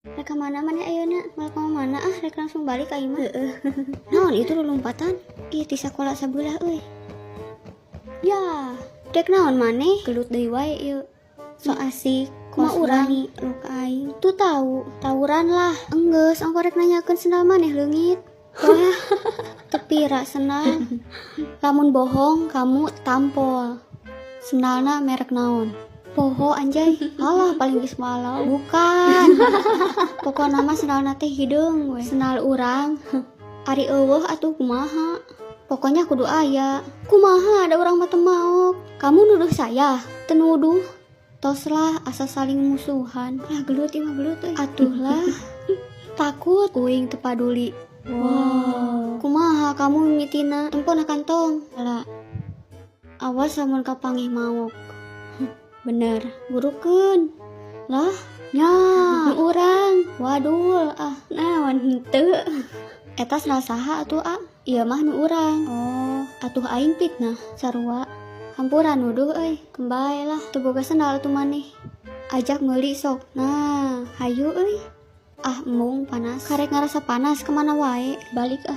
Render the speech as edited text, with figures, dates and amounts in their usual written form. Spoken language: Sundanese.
Rek ka mana maneh ayeuna? Moal ka mana ah, rek langsung balik ka imah. Heeh. Naon itu lulumpatan? Ih, ti sakola sabelah euy. Ya, dek naon maneh? Gelut deui wae ieu. Sok asik, kumaha urang lu ka aing. Tuh tahu, tawuran lah. Enggeus, ongko rek nanyakeun sendal maneh leungit. Wah, teu pira sendal. Lamun bohong kamu tampol. Sendalna merek naon? Poho, anjay. Alah, paling geus malau. Bukan. Pokokna mah sendalna teh hideung we. Sendal urang. Ari euweuh atuh kumaha? Pokoknya kudu aya. Kumaha, ada urang mah teu maok. Kamu nuduh saya? Teu nuduh. Tos lah, asa saling musuhan. Lah, gelut ieu mah, gelut euy. Atuh lah. Takut uing teu paduli. Wow. Kumaha kamu mimitina? Tempo na kantong. Lah. Awas lamun kapanggih maok. Bener, burukeun. Lah, nya, nu urang. Wadul, ah, naon henteu. Eta sendal saha atuh, ah? Ieu mah nu urang. Oh, atuh aing fitnah, sarua. Hampura nuduh euy, kembali lah. Teu boga sendal atuh maneh. Ajak meuli sok. Nah, hayu euy. Ah, embung panas. Karek ngarasa panas kemana wae. Balik ah.